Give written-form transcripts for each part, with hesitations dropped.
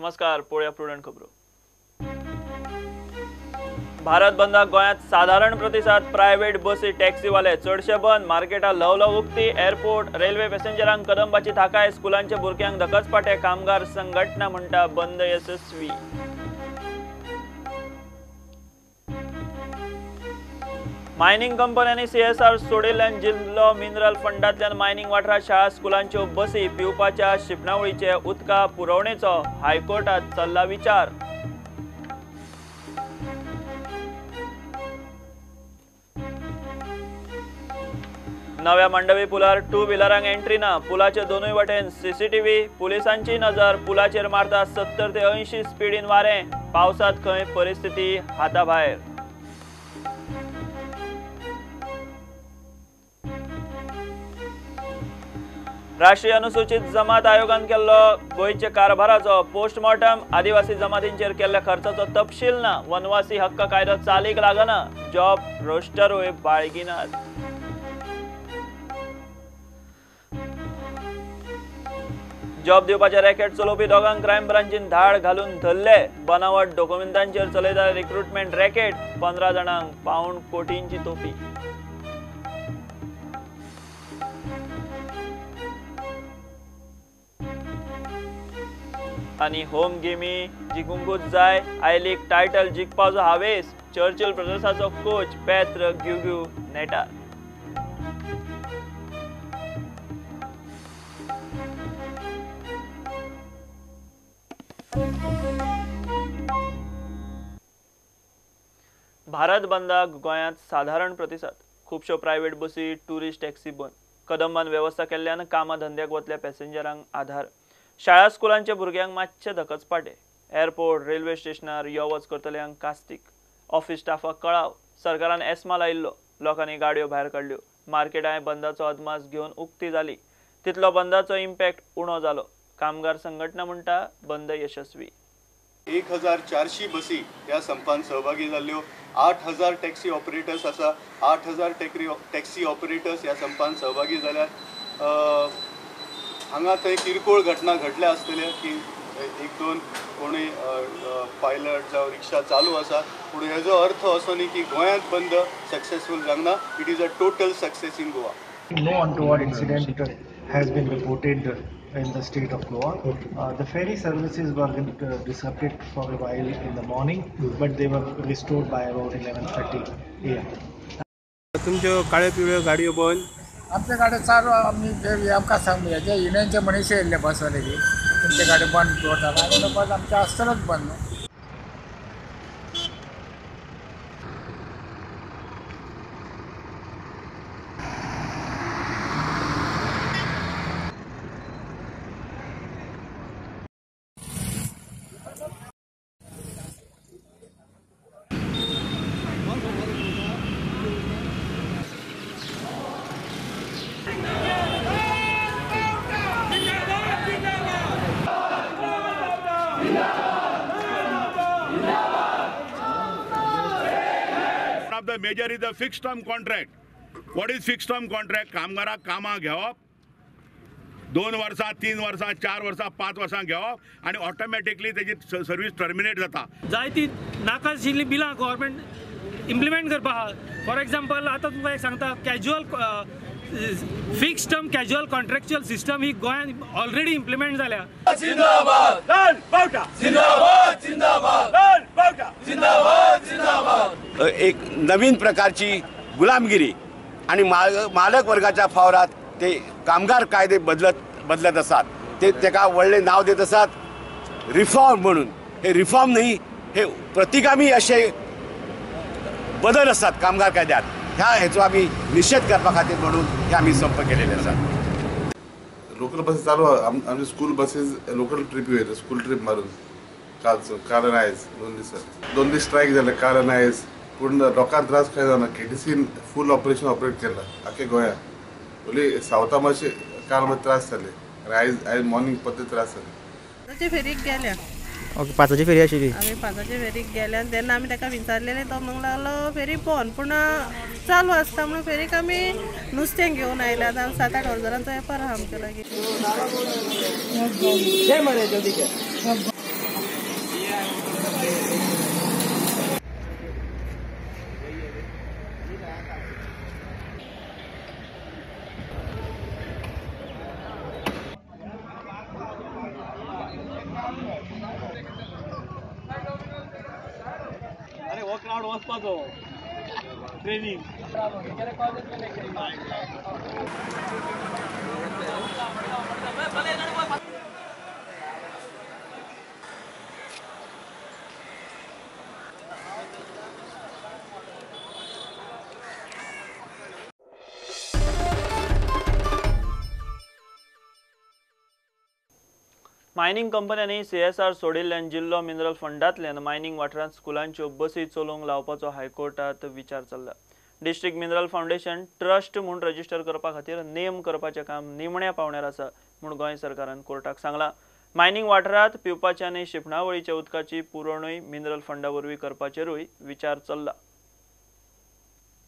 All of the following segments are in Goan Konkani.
नमस्कार, पळोवया प्रुडंट खबरो. भारत बंदाक गोंयांत सादारण प्रतिसाद. प्रायव्हेट बसी टॅक्सीवाले चडशे बंद. मार्केटां ल्हव ल्हव उक्ती. एअरपोर्ट रेल्वे पॅसेंजरांक कदंबाची थाकाय. स्कुलांच्या भुरग्यांक धकचपाटे. कामगार संघटना म्हणटा बंद येसस्वी. मायनिंग कंपन्यांनी सीएसआर सोडिल्ल्यान जिल्लो मिनरल फंडांतल्यान मायनिंग वाठारांत शाळा स्कुलांच्यो बसी पिवपाच्या शिंपणावळीचे उदका पुरवणेचो हायकोर्टात चल्ला विचार. नव्या मांडवी पुलार टू व्हिलरांक एंट्री ना. पुलाचे दोनूय वटेन सीसीटीव्ही. पुलिसांची नजर. पुलाचेर मारता 70 ते 80 स्पिडीन वारें. पावसांत खंय परिस्थिती हाताभायर. राष्ट्रीय अनुसूचित जमात आयोगान केल्लो गोंयच्या कारभाराचो पोस्टमॉर्टम. आदिवासी जमातींचेर केल्ल्या खर्चाचो तपशील ना. वनवासी हक्क कायदो चालीक लागना. जॉब रोस्टरूय बाळगिनात. जॉब दिवपाचे रॅकेट चलोवपी दोगांक क्रायम ब्रांचीन धाड घालून धरले. बनावट डॉक्युमेंटांचेर चलयता रिक्रुटमेंट रॅकेट. 15 जाणांक 0.25 कोटींची तोपी. आनी होम गेमी जिखूंकूच जाय. I league title जिखपाचो हावेस. चर्चिल ब्रदर्साचो कोच पेत्र ग्युग्यू नेटार. भारत बंदाक गोंयांत सादारण प्रतिसाद. खुबश्यो प्रायव्हेट बसी टुरिस्ट टॅक्सी बंद. कदंबान वेवस्था केल्ल्यान कामा धंद्याक वतल्या पॅसेंजरांक आधार. शाळा स्कुलांच्या भुरग्यांक मातशे धकचपाटे. एअरपोर्ट रेल्वे स्टेशनार यो वच करतल्यांक कास्तीक. ऑफिस स्टाफाक कळाव. सरकारान एस्मा लायिल्लो. लोकांनी गाडयो भायर काडल्यो. मार्केटांय बंदाचो अदमास घेवन उक्ती जाली. तितलो बंदाचो इम्पॅक्ट उणो जालो. कामगार संघटना म्हणटा बंद यशस्वी. 1400 बसी ह्या संपान सहभागी जाल्ल्यो. 8000 टॅक्सी ऑपरेटर्स आसा. 8000 टॅक्सी ऑपरेटर्स ह्या संपान सहभागी जाल्यात. हांगा थंय किरकोळ घटना घडल्या आसतल्यो की एक दोन कोणूय पायलट जावं रिक्षा चालू आसा, पूण हेजो अर्थ असो न्ही की गोंयांत बंद सक्सेसफूल जावंक ना. It is a total success in Goa. No untoward incident has been reported in the state of Goa. The ferry services were disrupted for a while in the morning, but they were restored by about 11:30 a.m. तुमच्यो काळ्यो पिवळ्यो गाडयो बंद. आमच्या गाडी चालू. आमी आमकां सांग हेजे युनियनचे मनीस येयल्ले बसवाले की तुमचे गाडी बंद दवरता. आमी बस आमचें आसतलोच बंद न्हू. The major is a fixed term contract. What is fixed term contract? कामगाराक कामां घेवप, 2 वर्सां 3 वर्सां 4 वर्सां 5 वर्सां घेवप आनी ऑटोमॅटिकली तेजी सर्वीस टर्मिनेट जाता. जायती नाका आशिल्लीं बिलां गव्हर्मेंट इम्प्लिमेंट करपा आहा. फॉर एग्जाम्पल आतां तुमकां एक सांगता, casual fixed term casual contractual system ही गोंयांत ऑलरेडी इम्प्लिमेंट जाल्या. जिंदाबाद लाल बावटा, जिंदाबाद जिंदाबाद लाल बावटा, जिंदाबाद जिंदाबाद. एक नवीन प्रकारची गुलामगिरी आणि मालक वर्गाच्या फावरात ते कामगार कायदे बदलत आसात. ते ताका व्हडलें नांव देत आसात रिफॉर्म म्हणून. हे रिफॉर्म न्ही, हे प्रतिगामी अशे बदल आसात कामगार कायद्यात. ह्या हेचो आमी निशेध करपा खातीर म्हणून हे आमी संप केलेले आसात. लोकल बसेस चालू. आमचे स्कूल बसेस लोकल ट्रिपी वयता. स्कूल ट्रीप मारून काल आनी आयज 2 दीस 2 दीस स्ट्रायक जाले काल आनी आयज. पूण लोकांक त्रास कांय जावना. केटीसीन फूल ऑपरेशन ऑपरेट केलां आख्खे गोंयांत. ओली सावथा मातशे काल मातशे त्रास जाले आनी आयज मॉर्निंग परते त्रास जाले. फेरीक गेल्या. ओके, 5ची फेरी आशिल्ली. आमी 5चे फेरीक गेले आनी तेन्ना आमी ताका विचारलेले, तो म्हणूंक लागलो फेरी बंद, पूण चालू आसता म्हणून फेरीक आमी नुस्तें घेवन आयले. आतां 7-8 हजारांचो वेपार आहा आमचे लागीं. फावट वचपाचो ट्रेनीन. मायनिंग कंपन्यांनी सीएसआर सोडिल्ल्यान जिल्लो मिनरल फंडांतल्यान मायनिंग वाठारांत स्कुलांच्यो बसी चलोवंक लावपाचो हायकोर्टात विचार चल्ला. डिस्ट्रिक्ट मिनरल फावंडेशन ट्रस्ट म्हूण रजिस्टर करपा खातीर नेम करपाचें काम निमण्या पावण्यार आसा म्हूण गोंय सरकारान कोर्टाक सांगलां. मायनिंग वाठारांत पिवपाच्या आनी शिंपणावळीच्या उदकाची पुरवणूय मिनरल फंडा वरवीं करपाचेरूय विचार चल्ला.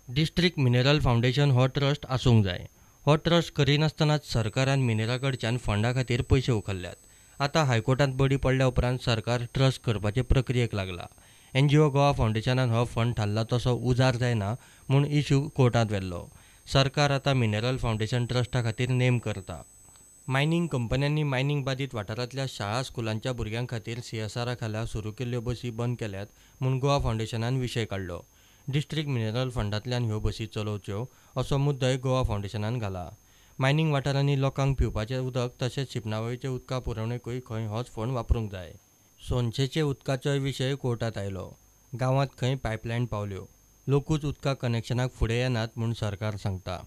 डिस्ट्रिक्ट मिनरल फावंडेशन हो ट्रस्ट आसूंक जाय. हो ट्रस्ट करिनासतनाच सरकारान मिनरा कडच्यान फंडा खातीर पयशे उखल्ल्यात. आतां हायकोर्टांत बडी पडल्या उपरांत सरकार ट्रस्ट करपाचे प्रक्रियेक लागला. एनजीओ गोवा फावंडेशनान हो फंड थारला तसो उजार जायना म्हूण इश्यू कोर्टांत व्हेल्लो. सरकार आतां मिनरल फावंडेशन ट्रस्टा खातीर नेम करता. मायनिंग कंपन्यांनी मायनिंग बादीत वाठारांतल्या शाळा स्कुलांच्या भुरग्यां खातीर सीएसआरा खाला सुरू केल्ल्यो बसी बंद केल्यात म्हूण गोवा फावंडेशनान विशय काडलो. डिस्ट्रिक्ट मिनरल फंडांतल्यान ह्यो बसी चलोवच्यो असो मुद्दोय गोवा फावंडेशनान घाला. मायनिंग वाठारांनी लोकांक पिवपाचें उदक तशेंच शिंपणावळीच्या उदका पुरवणेकूय खंय होच फंड वापरूंक जाय. सोनशेचे उदकाचोय विशय कोर्टांत आयलो. गांवांत खंय पायपलायन पावल्यो, लोकूच उदका कनेक्शनाक फुडें येनात म्हूण सरकार सांगता.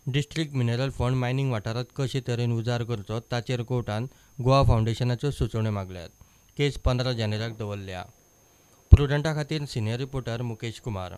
डिस्ट्रिक्ट मिनरल फंड मायनिंग वाठारांत कशे तरेन उजार करचो ताचेर कोर्टान गोवा फावंडेशनाच्यो सुचोवण्यो मागल्यात. केस 15 जानेराक दवरल्या. प्रुडंटा खातीर सिनियर रिपोर्टर मुकेश कुमार.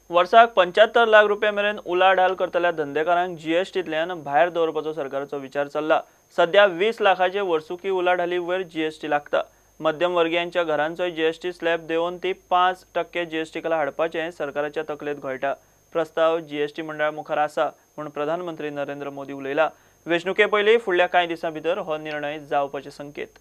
वर्साक 75 लाख रुपया मेरेन उलाढाल करतल्या धंदेकारांक जीएसटींतल्यान भायर दवरपाचो सरकाराचो विचार चल्ला. सध्या 20 लाखाचे वर्सुकी उलाढाली वयर जीएसटी लागता. मध्यमवर्गीयांच्या घरांचोय जीएसटी स्लॅब देंवोवन ती 5% जीएसटी खाला हाडपाचें सरकाराच्या तकलेंत घोळटा. प्रस्ताव जीएसटी मंडळा मुखार आसा म्हूण प्रधानमंत्री नरेंद्र मोदी उलयला. वेंचणुके पयलीं फुडल्या कांय दिसां भितर हो निर्णय जावपाचे संकेत.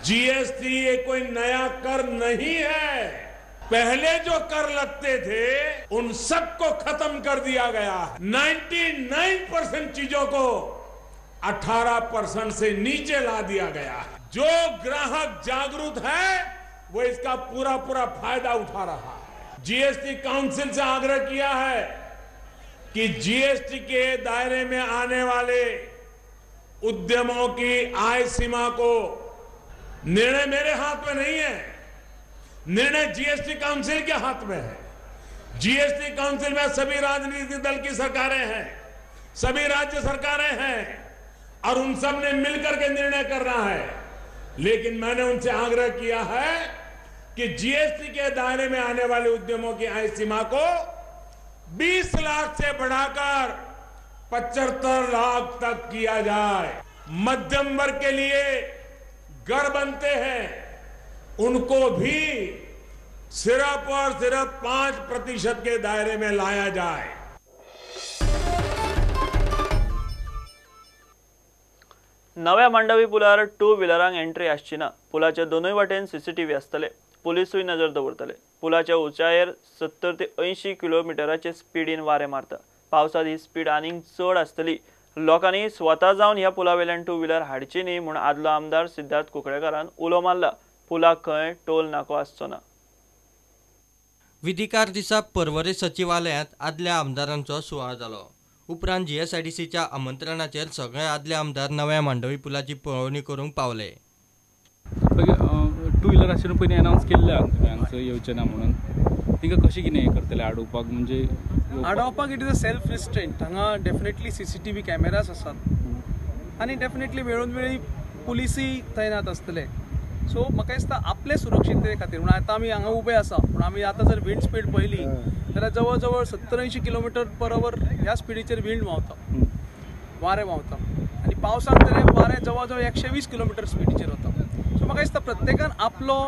जीएसटी ये कोई नया कर नहीं है. पहले जो कर लगते थे उन सबको खत्म कर दिया गया है. 99% चीजों को 18% से नीचे ला दिया गया है. जो ग्राहक जागरूक है वो इसका पूरा पूरा फायदा उठा रहा है. जीएसटी काउंसिल से आग्रह किया है कि जीएसटी के दायरे में आने वाले उद्यमों की आय सीमा को, निर्णय मेरे हाथ में नहीं है, निर्णय जीएसटी काउंसिल के हाथ में है. जीएसटी काउंसिल में सभी राजनीतिक दल की सरकारें हैं, सभी राज्य सरकारें हैं और उन सब ने मिलकर के निर्णय करना है. लेकिन मैंने उनसे आग्रह किया है कि जीएसटी के दायरे में आने वाले उद्यमों की आय सीमा को 20 लाख से बढ़ाकर 75 लाख तक किया जाए. मध्यम वर्ग के लिए घर बनते हैं उनको भी सिर्फ और सिर्फ 5% के दायरे में लाया जाए. नव्या मांडवी पुलार टू व्हिलरांक एंट्री आसची ना. पुलाच्या दोनूय वाटेन सीसीटीव्ही आसतले. पुलिसूय नजर दवरतले. पुलाच्या उंचायेर 70 ते 80 किलोमिटराचे स्पिडीन वारें मारता. पावसांत ही स्पीड आनीक चड आसतली. लोकांनी स्वता जावन ह्या पुला वयल्यान टू व्हिलर हाडची न्ही म्हूण आदलो आमदार सिद्धार्थ कुंकळेकारान उलो मारला. पुलाक खंय टोल नाको आसचो ना. विधिकार दिसा पर्वरे सचिवालयांत आदल्या आमदारांचो सुवाळो जालो. उपरांत जीएसआयडीसीच्या आमंत्रणाचेर सगळे आदले आमदार नव्या मांडवी पुलाची पळोवणी करूंक पावले. टू व्हिलर आशिल्ले पयलीं अनावन्स केल्ले तुमी हांगसर येवचे ना म्हणून, तिका कशें कितें हें करतले आडोवपाक? म्हणजे आडोवपाक it is a self restraint. हांगा डेफिनेटली सीसीटीव्ही कॅमेरास आसात आनी डेफिनेटली वेळोन वेळी पुलिसूय तैनात आसतले. सो म्हाका दिसता आपले सुरक्षितते खातीर म्हणून आतां आमी हांगा उबे आसा, पूण आमी आतां जर विंड स्पीड पळयली जाल्यार जवळ जवळ 70-80 किलोमिटर पर our ह्या स्पिडीचेर विंड व्हांवता, वारें व्हांवता आनी पावसांत तर हें वारें जवळ जवळ 120 किलोमिटर स्पिडीचेर वता. सो म्हाका दिसता प्रत्येकान आपलो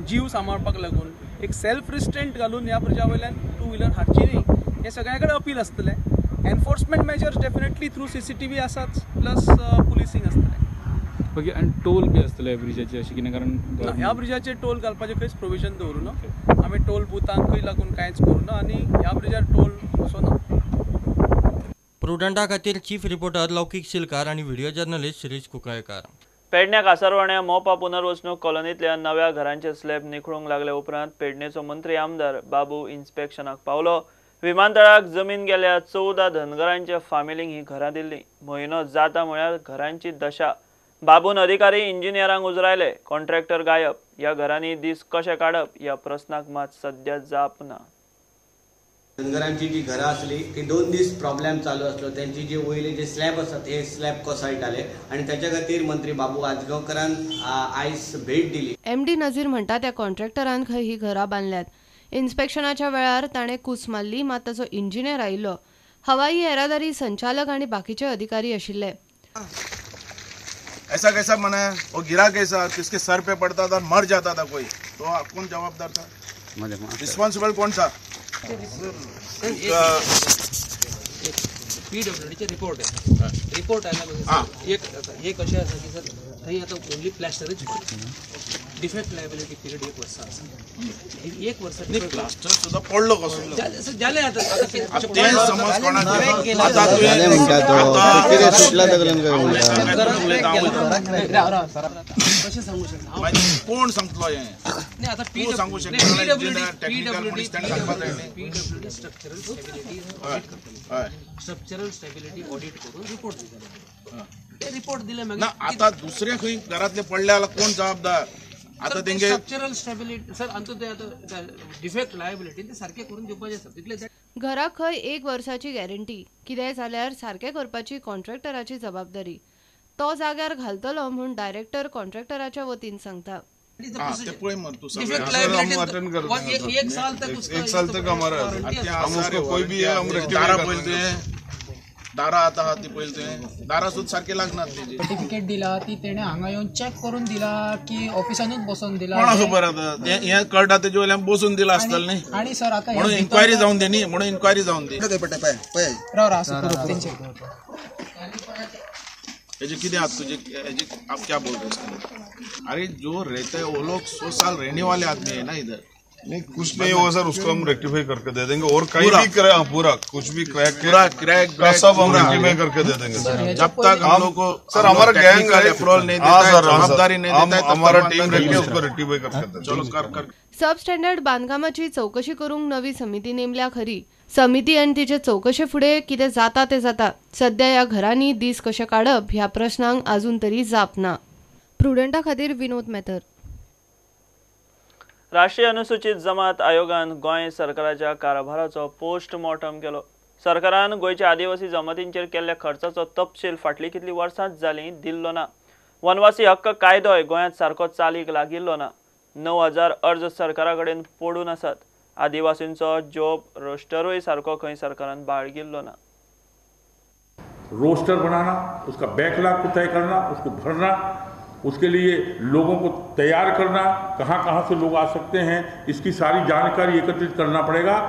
जीव सांबाळपाक लागून एक सेल्फ रिस्ट्रेंट घालून ह्या ब्रिजा वयल्यान टू व्हिलर हाडची न्ही हें सगळ्यां कडेन अपील आसतलें. Enforcement measures definitely through CCTV आसाच, प्लस पुलिसींग आसतलें. ओके, आनी टोल बी आसतले ह्या ब्रिजाचे अशें कितें? कारण ह्या ब्रिजाचेर टोल घालपाचें खंयच प्रोविजन दवरूं ना. आमी टोल बुथांकूय लागून कांयच करूं ना आनी ह्या ब्रिजार टोल असो ना. प्रुडंटा खातीर चीफ रिपोर्टर लौकीक शिलकार आनी व्हिडिओ जर्नलिस्ट शिरीष कुंकळेकार. पेडण्या कासारवाण्या मोपा पुनर्वसणूक कॉलनींतल्या नव्या घरांचे स्लॅब निखळूंक लागले उपरांत पेडणेचो मंत्री आमदार बाबू इन्स्पेक्शनाक पावलो. विमानतळाक जमीन गेल्या 14 धनगरांच्या फामिलींक ही घरां दिल्ली. म्हयनो जाता म्हळ्यार घरांची दशा. बाबून अधिकारी इंजिनियरांक उजरायले, कॉन्ट्रॅक्टर गायब. ह्या घरांनी दीस कशे काडप ह्या प्रस्नाक मात सद्या जाप ना. धनगरांची जी घरां आसली ती 2 दीस प्रॉब्लेम चालू आसलो. त्यांची जे वयले जे स्लॅब आसा ते स्लॅब कोसळटाले आनी ताच्या खातीर मंत्री बाबू आजगांवकरान आयज भेट दिली. एमडी नझीर म्हणटा त्या कॉन्ट्रॅक्टरान खंय ही घरां बांदल्यात. इन्स्पेक्शनाच्या वेळार ताणें कूस मारली, मात ताचो इंजिनियर आयिल्लो. हवाई येरादारी संचालक आनी बाकीचे अधिकारी आशिल्ले. ऐसा कैसा मना है, वो गिरा कैसा, किसके सर पे पड़ता था, मर जाता था कोई, तो कौन जवाबदार था, रिस्पॉन्सिबल कौन था? पीडब्ल्यूडीचे रिपोर्ट आहे, रिपोर्ट आयला एक एक अशें आसा की सर थंय आतां ओनली प्लास्टरच डिफेक्ट लायबिलिटी पिरियड 1 वर्सा आसा. 1 वर्सा प्लास्टर सुद्दां पडलो कसो जालें आतां. कशें सांगू शकता कोण सांगतलो हें? आतां तूं सांगू शकता? पीडब्ल्यूडी स्ट्रक्चरल स्टेबिलिटी ऑडिट करतले. स्ट्रक्चरल स्टेबिलिटी ऑडिट करून रिपोर्ट दितले. ते रिपोर्ट दिले मागीर आतां दुसरे खंय घरांतले पडले जाल्यार कोण जबाबदार? आतां तेंगे स्ट्रक्चरल स्टेबिलिटी सर आमचो ते आतां डिफेक्ट लायबिलिटी ते सारकें करून दिवपाचें आसा. तितलें घराक खंय 1 वर्साची गॅरंटी, कितेंय जाल्यार सारकें करपाची कॉन्ट्रॅक्टराची जबाबदारी. तो जाग्यार घालतलो म्हूण डायरेक्टर कॉन्ट्रॅक्टराच्या वतीन सांगता. एक साल तक हमारा कोई भी है, हम दारा पळयले तुवें, दारा आतां आहा ती पळयले तुवें, दारा सुद्दां सारकी लागनात. तेजी सर्टिफिकेट दिला ती तेणे हांगा येवन चॅक करून दिला की ऑफिसानूच बसोन दिला? कोणा खबर आतां हें कळटा तेजे वयल्यान बसून दिला आसतलें न्ही. आनी सर आतां म्हणून इन्क्वायरी जावन दी न्ही, म्हणून इन्क्वायरी जावन दी. राव राव तेंचे ये कितें आसा तुझे, आप क्या बोल रहे हैं? अरे जो रहता है वो लोग 100 साल रहने वाले आदमी है ना इधर. नहीं कुछ नहीं होगा सर, उसको हम रेक्टिफाई करके दे देंगे. और कहीं भी क्रैक पूरा कुछ भी क्रैक पूरा क्रैक सब हम रेक्टिफाई करके दे देंगे सर. जब तक हम लोग को सर हमारा गैंग अप्रूवल नहीं देता है, जवाबदारी नहीं देता है, हमारा टीम रख के उसको रेक्टिफाई करके दे. चलो कर कर. सब स्टँडर्ड बांदकामाची चौकशी करूंक नवी समिती नेमल्या खरी. समिती आनी तिचे चौकशे फुडें कितें जाता तें जाता. सद्या ह्या घरांनी दीस कशे काडप ह्या प्रश्नांक अजून तरी जाप ना. प्रुडंटा खातीर विनोद मेहतर. राष्ट्रीय अनुसूचित जमात आयोगान गोंय सरकाराच्या कारभाराचो पोस्टमॉर्टम केलो. सरकारान गोंयच्या आदिवासी जमातींचेर केल्ल्या खर्चाचो तपशील फाटलीं कितलीं वर्सांच जालीं दिल्लो ना. वनवासी हक्क कायदोय गोंयांत सारको चालीक लागिल्लो ना. 9000 अर्ज सरकारा कडेन पडून आसात. आदिवासींचो जॉब रोस्टरूय सारको खंय सरकारान बाळगिल्लो ना. रोस्टर बनाना, उसका बैकलॉग को तय करना, उसको भरना, उसके लिए लोगों को तैयार करना, कहाँ कहाँ से लोग आ सकते हैं, इसकी सारी जानकारी एकत्रित करना पड़ेगा,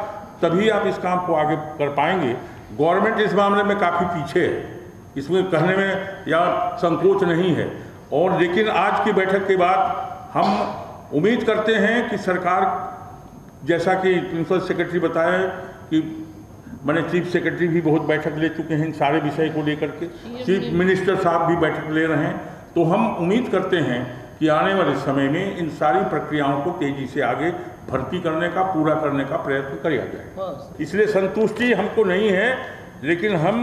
तभी आप इस काम को आगे कर पाएंगे। गवर्नमेंट इस मामले में काफ़ी पीछे है, इसमें कहने में या संकोच नहीं है। और लेकिन आज की बैठक के बाद हम उम्मीद करते हैं कि सरकार, जैसा कि प्रिंसिपल सेक्रेटरी बताए कि मैंने चीफ सेक्रेटरी भी बहुत बैठक ले चुके हैं इन सारे विषय को लेकर के, चीफ मिनिस्टर साहब भी बैठक ले रहे हैं, तो हम उम्मीद करते हैं कि आने वाले समय में इन सारी प्रक्रियाओं को तेज़ी से आगे भर्ती करने का, पूरा करने का प्रयत्न किया जाए। इसलिए संतुष्टि हमको नहीं है, लेकिन हम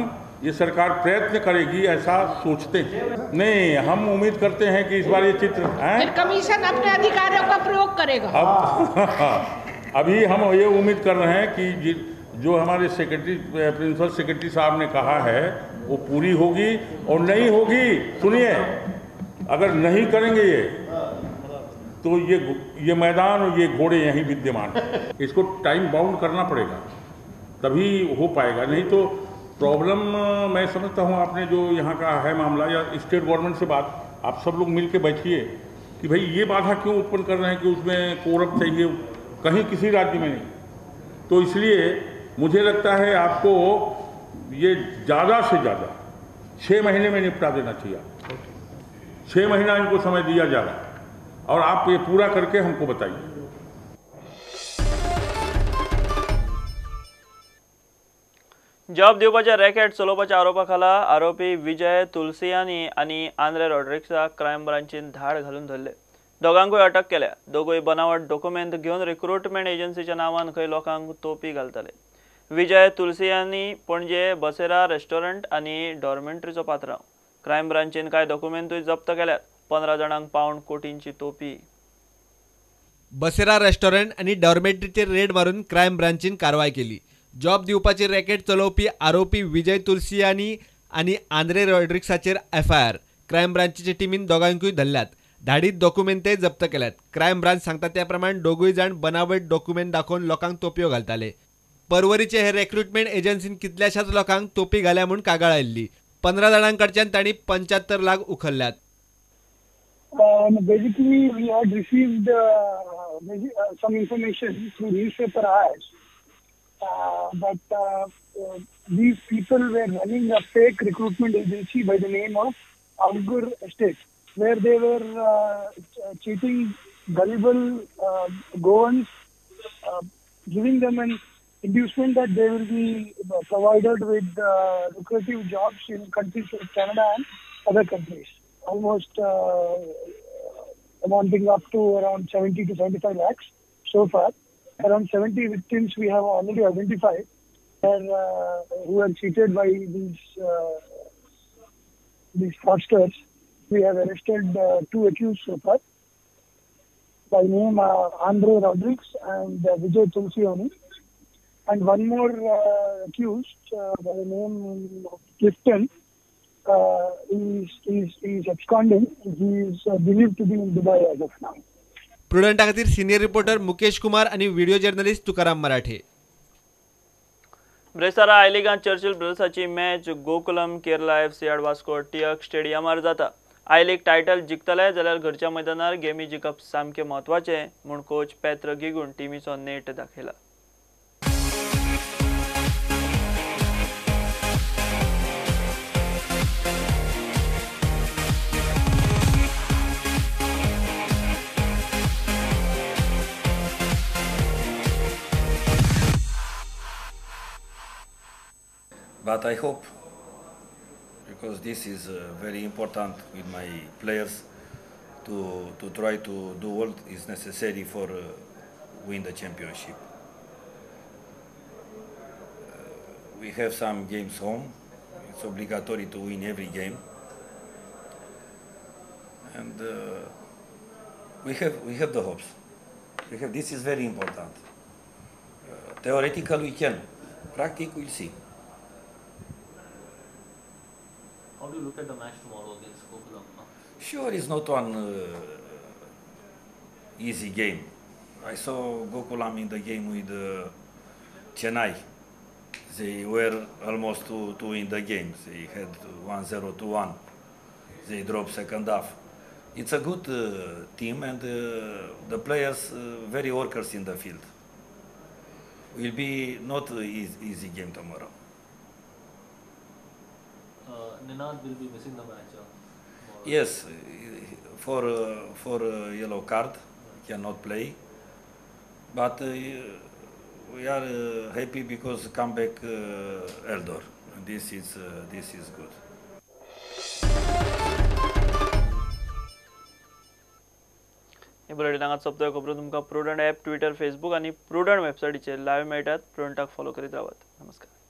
ये सरकार प्रयत्न करेगी ऐसा सोचते हैं। नहीं, हम उम्मीद करते हैं कि इस बार ये चित्र है, कमीशन अपने अधिकारों का प्रयोग करेगा। अब अभी हम ये उम्मीद कर रहे हैं कि जो हमारे सेक्रेटरी, प्रिंसिपल सेक्रेटरी साहब ने कहा है वो पूरी होगी, और नहीं होगी, सुनिए, अगर नहीं करेंगे ये तो ये मैदान और ये घोड़े यहीं विद्यमान हैं। इसको टाइम बाउंड करना पड़ेगा, तभी हो पाएगा, नहीं तो प्रॉब्लम मैं समझता हूँ आपने जो यहाँ का है मामला, या स्टेट गवर्नमेंट से बात, आप सब लोग मिल के बैठिए कि भाई ये बाधा क्यों उत्पन्न कर रहे हैं कि उसमें कोरम चाहिए, कहीं किसी राज्य में नहीं। तो इसलिए मुझे लगता है आपको ये ज़्यादा से ज़्यादा 6 महीने में निपटा देना चाहिए। 6 महीना इनको समय दिया जा रहा है, और आप ये पूरा करके हमको बताइए। जॉब दिवपाच्या रॅकेट चलोवपाच्या आरोपा खाला आरोपी विजय तुलसियानी आनी आंद्रे रॉड्रिक्साक क्रायम ब्रांचीन धाड घालून धरले. दोगांकूय अटक केल्या. दोगूय बनावट डॉक्युमेंट घेवन रिक्रुटमेंट एजन्सीच्या नांवान खंय लोकांक तोपी घालताले. विजय तुलसियानी पणजे बसेरा रेस्टॉरंट आनी डॉर्मेंट्रीचो पात्रांव. क्रायम ब्रांचीन कांय डॉक्युमेंटूय जप्त केल्यात. 15 जाणांक 0.25 कोटींची तोपी. बसेरा रेस्टॉरंट आनी डॉर्मेट्रीचेर रेड मारून क्रायम ब्रांचीन कारवाय केली. जॉब दिवपाची रॅकेट चलोवपी आरोपी विजय तुलसियानी आनी आंद्रे रॉड्रिक्साचेर एफआयआर. क्रायम ब्रांचीचे टिमीन दोगांकूय धरल्यात. धाडीत डॉक्युमेंटय जप्त केल्यात. क्रायम ब्रांच सांगता त्या प्रमाण दोगूय जाण बनावट डॉक्युमेंट दाखोवन लोकांक तोपयो घालताले. परवरीचे हे रेक्रुटमेंट एजन्सीन कितल्याशाच लोकांक तोपी घाल्या म्हूण कागाळ आयिल्ली. 15 जाणां कडच्यान तांणी 75 lakh उखल्ल्यात. Basically, we had received some information through newspaper ads that these people were running a fake recruitment agency by the name of Angur Estate, where they were cheating gullible Goans, giving them an inducement that they will be provided with lucrative jobs in countries like Canada and other countries, almost amounting up to around 70 to 75 lakhs so far. Around 70 victims we have already identified who are cheated by these fraudsters. We have arrested 2 accused so far, by name Andre Rodriguez and Vijay Tulsiani, and one more accused by the name of Clifton is absconding. He is believed to be in Dubai as of now. प्रुडंटा खातीर सिनियर रिपोर्टर मुकेश कुमार आणि व्हिडिओ जर्नलिस्ट तुकाराम मराठे. ब्रेस्तारा I लिगांत चर्चिल ब्रदर्साची मॅच गोकुलम केरला एफसी आड वास्को टियक स्टेडियमार जाता. I league टायटल जिखतले जाल्यार घरच्या मैदानार गेमी जिखप सामकें म्हत्वाचें म्हूण कोच पेत्र गिगून टिमीचो नेट दाखयला. But I hope, because this is very important with my players, to try to do what is necessary for win the championship. We have some games home. It's obligatory to win every game, and we have the hopes. We have, this is very important. Theoretically we can, practically we'll see. How do you look at the match tomorrow against Gokulam? Sure, it's not one easy game. I saw Gokulam in the game with Chennai. They were almost to win the game. They had 1-0, 2-1. They dropped second half. It's a good team, and the players very workers in the field. Will be not easy game tomorrow. Ninad will be missing the match. Yes, for yellow card, cannot play. But we are happy because come back Eldor. This is good. हे बुलेटिन हांगाच सोंपता. खबरो तुमकां प्रुडंट ॲप, ट्विटर, फेसबूक आनी प्रुडंट वेबसायटीचेर लायव्ह मेळटात. प्रुडंटाक फॉलो करीत रावात. नमस्कार.